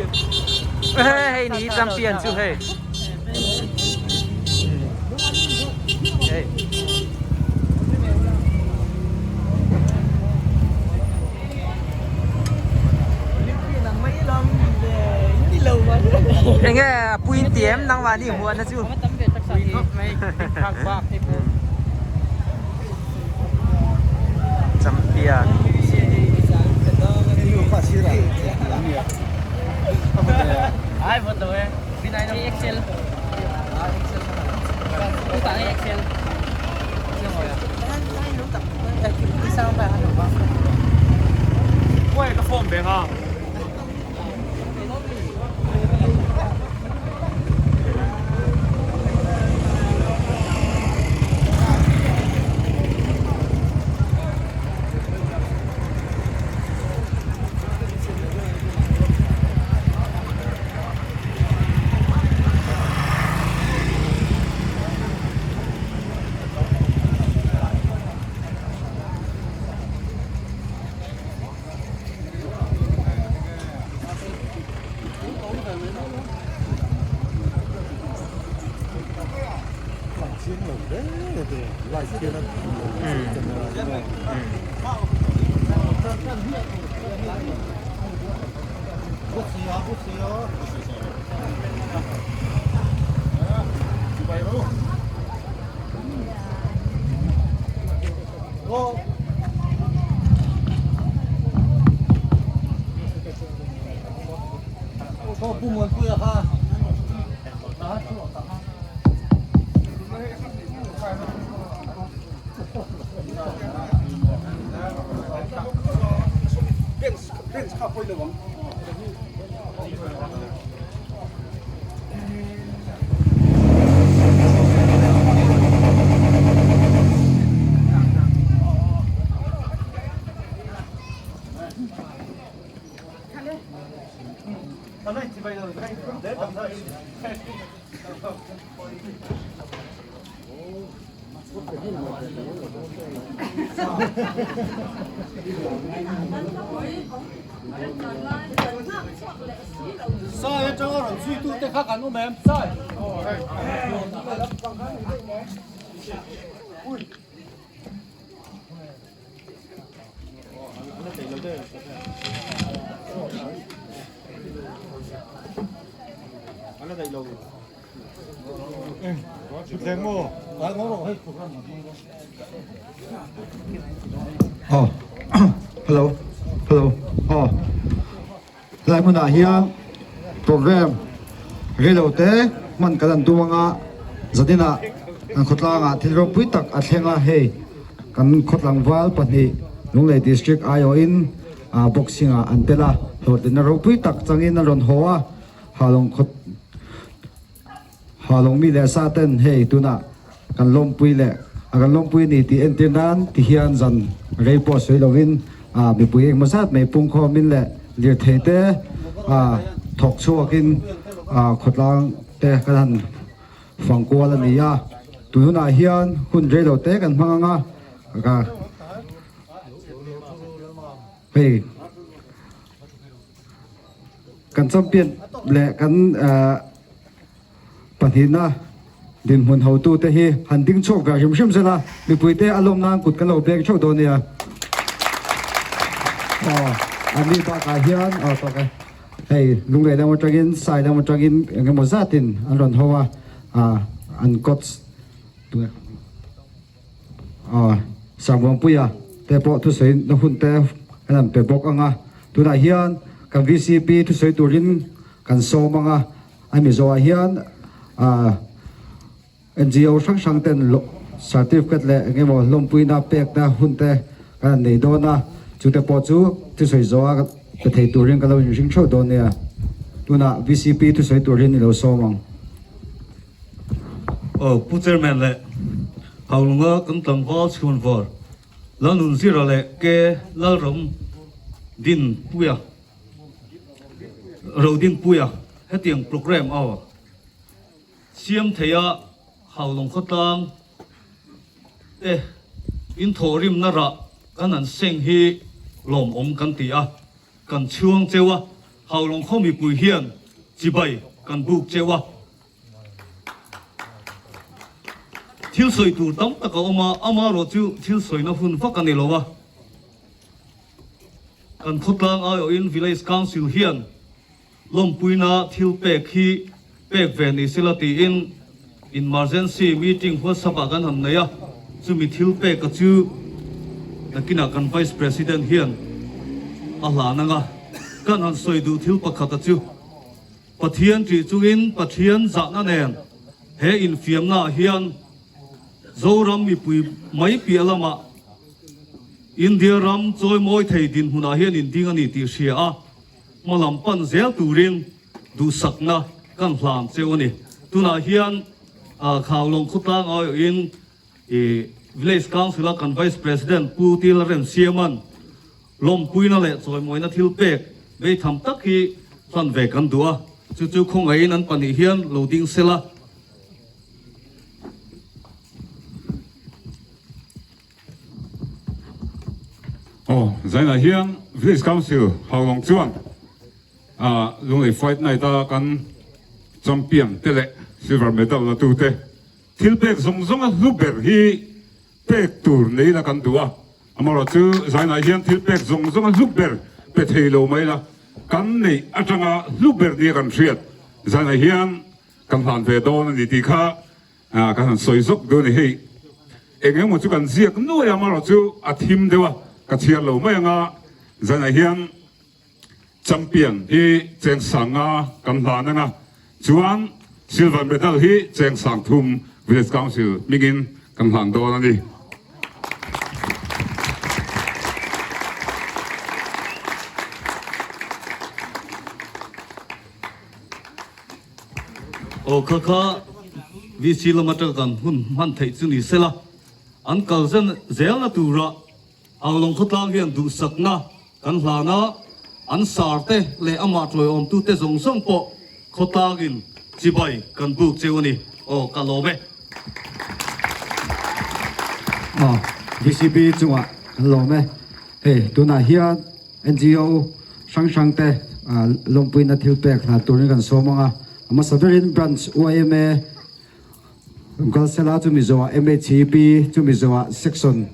Hei ni champion chu hei. Hei. Enge puin tiam nangmah ni hmuahna chu. Champion. Sai atanga rawn zuitute kha kan awm em? Sai! Aw hello hello aw helai hmunah hian program reilo te hman kan han tum anga zaninah kan khawtlangah thil ropui tak a thleng a hei kan khawtlangval pahnih Lunglei district aiawhin ah boxing ah an tel a hlawhtlinna ropui tak changin an rawn haw a Halawng khaw Halawng mi leh sa ten hei tunah kan lawmpui leh a kan lawmpui a ni tih entir nan ti hian zan rei pawh sawi lovin ah mipui engemaw zat mai pungkhawmin leh lirthei te ah thawk chhuakin ah khawtlang te kan han fang kual a ni a tun hunah hian hun rei lo te kan hmang ang a ka hei. Kan champion leh kan pahnihna dinhmun hotute hi han ding chhuak ve hrim hrim sela, mipuite a lawm nan kut kan lo beng theuh dawn nia. Aw, an ni bakah hian aw tawk e, hei Lunglei lam atangin Sai lam atangin eng emaw zatin an rawn ho a, an coach Aw, Sangvuangpuia te pawh thusawi na hun te an han pe bawk ang a, tunah hian kan vcp thusawi turin kan sawm ang a, a Mizo ah hian ah NGO hrang hrang ten certificate leh eng emaw hlawmpuina pekna hun te kan han nei dawn a, chute pawh chu thusawi zawha pe thei turin ka lo inring theuh dawn nia, tunah vcp thusawi turin i lo sawm ang. Aw Pu Chairman leh Haulunga kan tlangval chhuanvar Lalnunzira leh Ke Lalram Dinpuia Rodinpuia hetiang programme a siam thei a Haulawng khawtlang te in thawhrimna rah kan han seng hi lawmawm kan ti a, kan chhuang cheu a. Haulawng khaw mipui hian chibai kan buk cheu a. Thil sawi tur tam tak a awm a, amaherawhchu thil sawina hun vak a ni lo a. Kan khawtlang aiawhin Village Council hian lawmpuina thil pek hi pek ve ni sela tiin Emergency meeting WhatsApp ah kan han nei a, chumi thil pek a chu nakinah kan Vice President hian a hlan anga kan han sawi duh thil pakhat a chu Pathian tih chungin Pathian zahna nen he infiamna ah hian Zoram mipui mai piah lamah India ram chawimawi thei dinhmunah hian inding a ni tih hria a, hma lam pan zel turin duhsakna kan hlan cheu a ni. Tunah hian Khaulawng khawtlang aiawhin Village Council a kan Vice President Pu Tila Remsiama'n lawmpuina leh chawimawina thil pek beitham tak hi hlan ve kan duh a, chu chu khawngaihin an pahnih hian lo ding sela. Aw, zainah hian Village Council Haulawng chuan Lunglei Fight Night a kan champion te leh silver medal la tu te thil pek zawng zawng a hlu ber hi pek tur nei la kan duh a, amaherawhchu zainah hian thil pek zawng zawng a hlu ber pe thei lo mai la, kan neih atanga hlu ber nia kan hriat zainah hian kan hlan ve dawn a ni tih kha Kan han sawi zawk dawn a ni hei. Eng emaw chu kan ziak nuai a, amaherawh chu a thim deuh a, ka chhiar lo mai ang a, zanah hian champion hi cheng sanga kan hlan ang a, chuan silver medal hi cheng sang thum village council hmingin kan hlan dawn a ni. Aw kha kha VC lam atanga kan hun hman theih chu ni sela, an kal zen zelna tura Aulawng khawtlang hian duhsakna kan hlan a, an sar te leh amah tawiawmtute zawng zawng pawh khawtlangin chibai kan buk cheu a ni. Aw ka lawm e. Aw VCP chungah kan lawm e. Hei tunah hian NGO hrang hrang te lawmpuina thil pek hlan turin kan sawm ang a, a hmasa berin Branch yma Galsela chumi zawhah MHEP chumi zawhah Section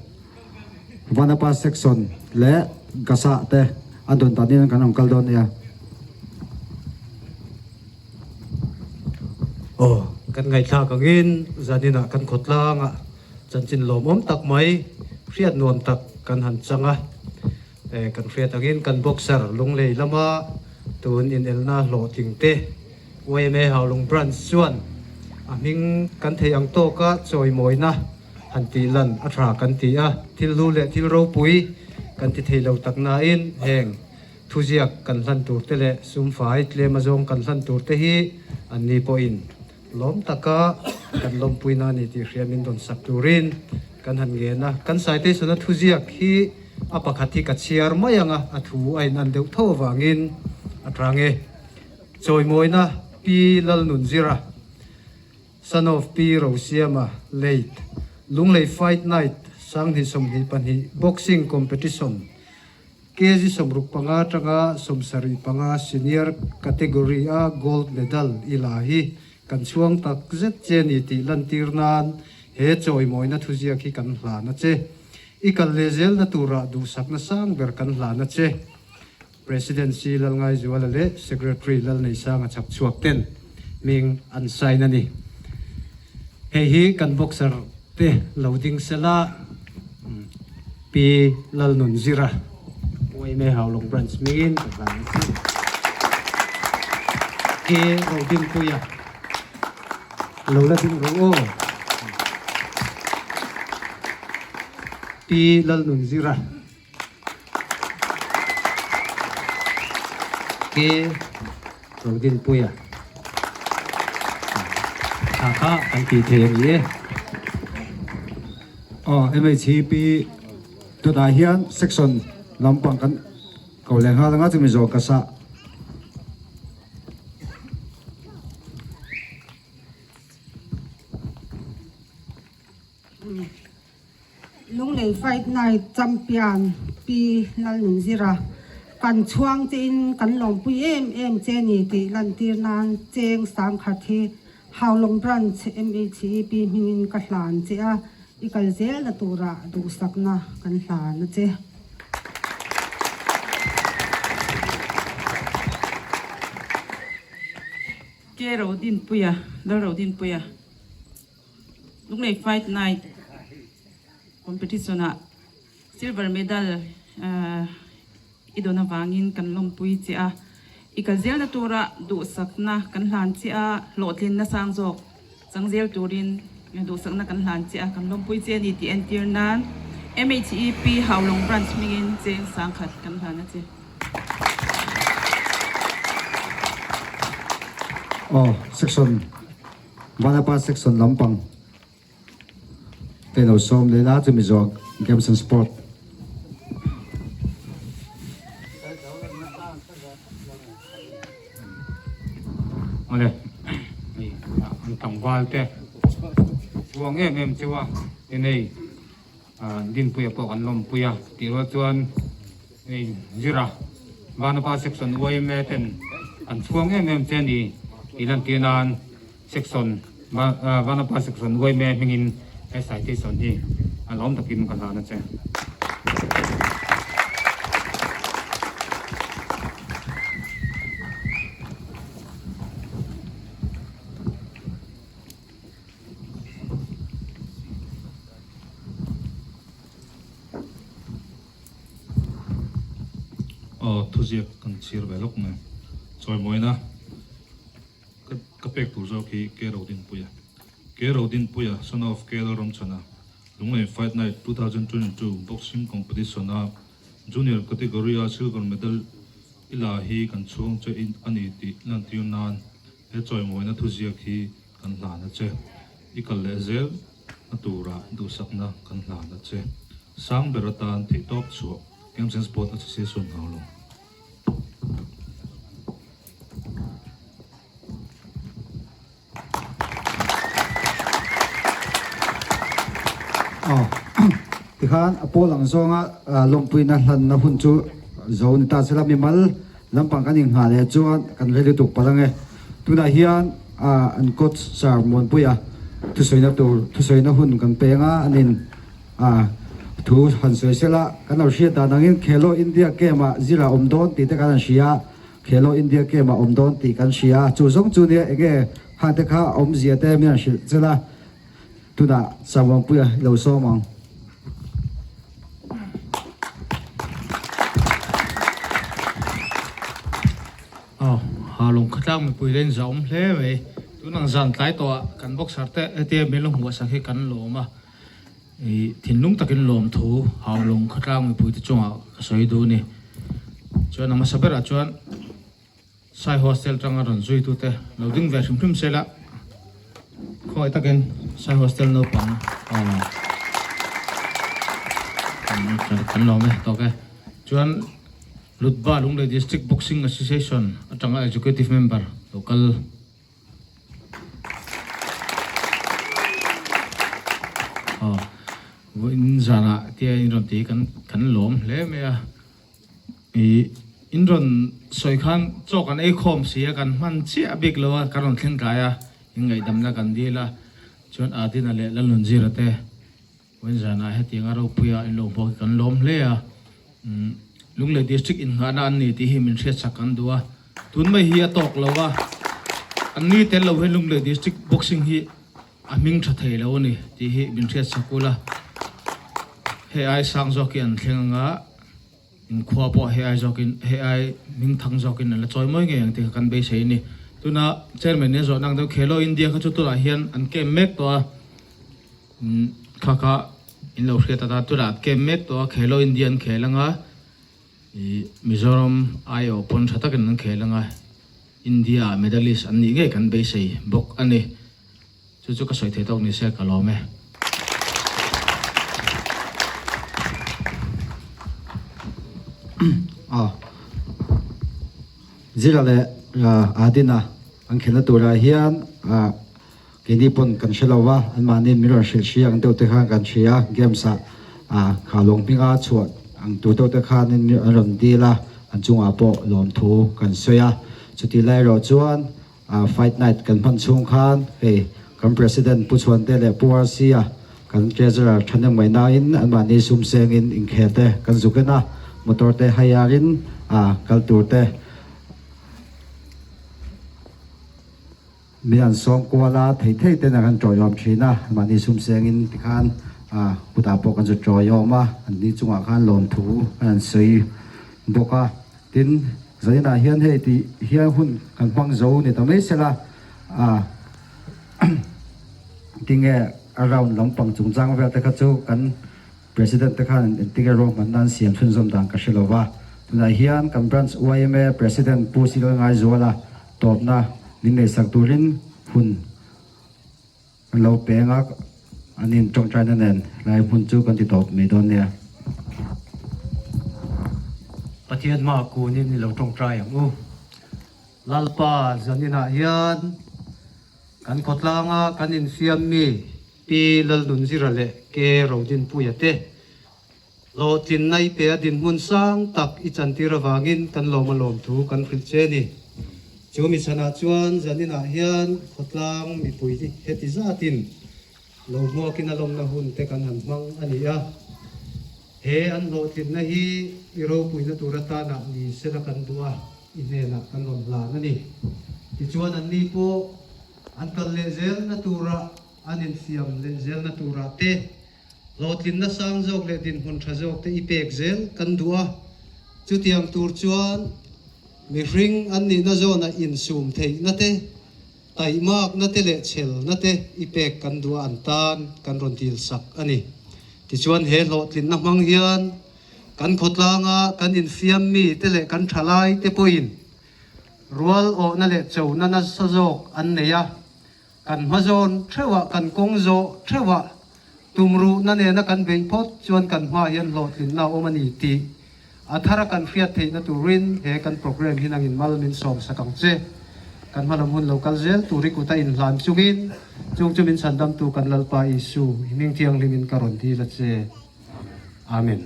Vanapa Section leh Gasa te an dawn danin kan rawn kal dawn nia. Aw, kan ngaihthlak angin zaninah kan khawtlangah chanchin lawmawm tak mai, hriat nuam tak kan han chang a. Kan hriat angin kan boxer Lunglei lama tun inelna hlawhtling te yma Haulung Branch chuan a hming kan theih ang tawka chawimawina han tih lan a tha kan ti a, thil hlu leh thil ropui kan ti thei lo tak nain heng thuziak kan hlan tur te leh sumfai tlem azawng kan hlan tur te hi anni pawhin Lawm taka kan lawmpuina a ni tih hria min rawn sak turin kan han ngen a. Kan citation-a thuziak hi a pakhat hi ka chhiar mai ang a, a thu a inan deuh tho avangin a tang e. Chawimawina Pi Lalnunzira, son of Pi Rosiama, late, Lunglei Fight Night 2022 Boxing Competition, Kg 65 atanga 75 senior category a gold medal i la hi kan chhuang tak zet che ni tih lantir nan he chawimawina thuziak hi kan hlan a che. I kal leh zelna turah duhsakna sang ber kan hlan a che. President Si Lalngaizuala leh Secretary Lalneisanga chhakchhuak ten hming an sign a ni. Hei hi kan boxer te lo ding sela. Pi Lalnunzira, yma Haulawng Branch hmingin ka hlan a che. Ke Rodinpuia, lo la ding rawh aw. Pi Lalnunzira, Ke Rodinpuia, tha kha kan tih thei a ni e. Aw MHP tunah hian section lampang kan ko leh nghal anga chumi zawh ka sah. Lunglei Fight Night Champion Pi Lalnunzira. Kan chhuang chein kan lawmpui em em che ni tih lantir nan cheng sangkhat hi Haulawng Branch MHEP hmingin ka hlan che a, i kal zelna turah duhsakna kan hlan a che. Ke Rodinpuia, Lal Rodinpuia, Lunglei Fight Night Competition-ah Silver medal i dawn avangin kan lawmpui che a, i kal zelna tura duhsakna kan hlan che a, hlawhtlinna sang zawk chang zel turin duhsakna kan hlan che a, kan lawmpui che a ni tih entir nan MHEP Haulawng Branch hmingin cheng sangkhat kan hlan a che. Aw, section, Vanapa section lampang. Te lo sawm leh la chumi zawh games and sport. Awle hei an tlangval te chuang em em chu a tin hei Dinpuia pawh kan lawmpui a tih rual chuan hei Zira Vanapa section yma ten an chhuang em em che a ni tih lantir nan Section Vanapa Section Uaime hmingin he citation hi a lawm takin ka hlan a che. Aw thuziak kan chhir ve lawk mai. Chawimawina. Ka pek tur zawk hi K Rodinpuia. K Rodinpuia, son of K Lalramchhana, Lunglei Fight Night 2022 Boxing Competition a Junior category a silver medal i la hi kan chhung che a ni tih lantir nan he chawimawina thuziak hi kan hlan a che. I kal leh zel na turah duhsakna kan hlan a che. Sang ber atan theihtawp chhuah Games and Sport Association hau lo. Aw, tikhan a pawl ang zawnga lawmpuina hlanna hun chu zo ni ta sela mimal lampang kan inghah leh chuan kan rei lutuk palh ange. Tunah hian an coach Sir Muanpuia thusawina tur thusawina hun kan peng a, an in A thu han sawi sela, kan lo hriat dan angin Khelo India Game ah zir a awm dawn tih te kan han hria a, Khelo India Game ah awm dawn tih kan hria a, chu zawng chu nia enge ha te kha a awmzia te min han hrilh sela, tunah Samuangpuia i lo sawm ang. Aw, ha lawng khatlang mipui len za awm hle mai. Tunang zan tlai tawh ah kan boxer te hetia min lo hmuh sak hi kan lawm a. I thinlung takin lawmthu Haulawng khawtlang mipuite chungah ka sawi duh a ni. Chuan a hmasa berah chuan Sai Hostel tanga rawn zuitute lo ding ve hrim hrim sela khawngaih takin Sai Hostel naupang kan lawm e tawk e. Chuan Lutba Lunglei District Boxing Association atanga Executive Member lo kal. Aw, vawiin zanah tia in rawn ti hi kan kan lawm hle mai a, ih in rawn sawi khan chaw kan ei khawm si a kan hman chiah bik lo a kan rawn thleng tlai a in ngaihdamna kan dil a chuan Adina leh Lalnunzira te vawiin zanah hetianga ropuia in lo hmuak hi kan lawm hle a, umm Lunglei district innghahna an ni tih hi min hriatsak kan duh a. Tun mai hi a tawk lo a, an ni tel lo hian Lunglei District Boxing hi a hming tha thei lo a ni tih hi min hriat sak ula. Hei ai sang zawk hi an thleng anga inkhua pawh hei ai zawkin hei ai hming thang zawkin an la chawi mawi ngei ang tih kha kan beisei a ni. Tuna Chairman nen zawhna ang deuh Khelo India kha chu tunah hian an camp mek tawh a, kha kha in lo hriat atan tunah an camp mek tawh a Khelo India an khel anga. Ih Mizoram aiawh pawn tha takin an khel anga India ah medalist an nih ngei kan beisei bawk a ni. Chu chu ka sawi thei tawk ni se ka lawm e. Aw Zira leh Adina an khelna turah hian Keini pawn kan hre lo va, anmahni min rawn hrilh hria ang deuh te khan kan hria, games ah kha lawng hminga chhuah ang tur deuh te khanin an rawn dil a, An chungah pawh lawmthu kan sawi a. Chutih lai erawh chuan Fight Night kan hman chhung khan hei kan President Pu Chhuante leh Pu RC-a kan Treasurer thahnem ngaihnain anmahni sum sengin inkhel te kan zuk en a, motor te hire-in kal tur te Min an sawm kual a, thei thei ten a kan tawiawm thin a, mahni sum sengin tikhan kutah pawh kan zu tawiawm a, an ni chungah khan lawmthu kan han sawi bawk a. Tin, zaninah hian hei tih hian hun kan hmang zo ni ta mai sela, tinge a round lampang chungchang vel te kha chu kan President te khan engtinge ruahmanna an siam chhunzawm dan ka hre lo va, tunah hian kan Branch yma President Pu Silalngaizuala Tawpna min ngaihsak turin hun an lo peng a, an in tawngtaina nen lai hmun chu kan ti tawp mai dawn nia. Pathian hma kunin i lo tawngtai ang u. Lalpa zaninah hian kan khawtlanga kan infiam mi Pi Lalnunzira leh Ke Rodinpuia te Hlawhtlinna i pe a dinhmun sang tak i chantir avangin kan lawm a lawm thu kan hrilh che ni. Chu mi chhanah chuan zaninah hian khawtlang mipui heti zatin lo hmuakin a lawmna hun te kan han hmang a ni a. He an hlawhtlinna hi i ropuina tur atanah ni sela kan duh a, i hnenah kan rawn hlan a ni. Tichuan anni pawh an kal leh zelna turah an infiam leh zelna turah te, Hlawhtlinna sang zawk leh dinhmun tha zawk te i pek zel kan duh a, chutiang tur chuan mihring an nihna zawnah insum theihna te, taihmakna te leh chhelna te i pek kan duh a an tan kan rawn dil sak a ni. Tichuan he hlawhtlinna hmang hian kan khawtlanga kan infiam mi te leh kan thalai te pawhin rual awhna leh chona nasa zawk an nei a, Kan hmazawn theuhah, kan kawng zawh theuhah tumruhna nena kan beih phawt chuan kan hmaah hian hlawhtlinna a awm a ni tih a thara kan hriat theihna turin he kan programme hi nangin mal min sawm sak ang che. Kan hmalam hun lo kal zel tur i kut a inhlan chungin chung chu min chhandamtu kan Lalpa Isu i hming thianghlimin ka rawn dil a che. Amen.